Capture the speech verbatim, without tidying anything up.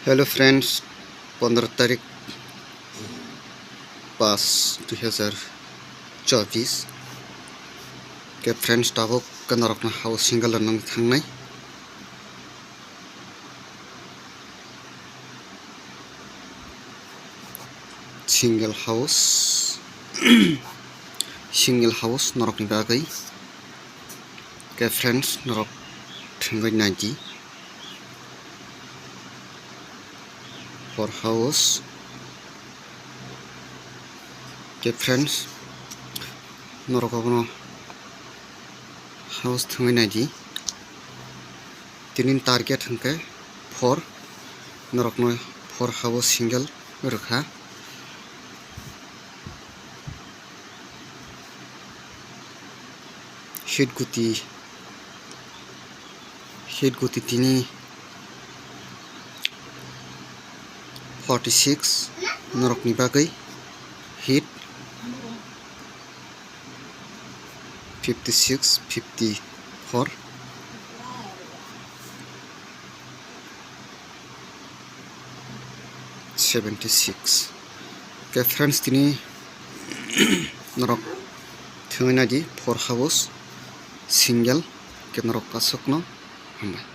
Hello friends, pondro tarik pas dui hazar chobis. Ke friends, tabuk ke norokno house single rwnani thangnai. Single house, single house norokni bagwi. Ke friends, norok thwngwi naidi. Four house. Ke friends, norok abono house thwngwi naidi. Tini target hwnkhe four, norokno four house single rwkha. Hit guti, hit guti tini forty six, norokni bagwi hit fifty six, fifty four, seventy six. Ke friends, tini norok thwngwi naidi four house single, ke norok aswkno hambai.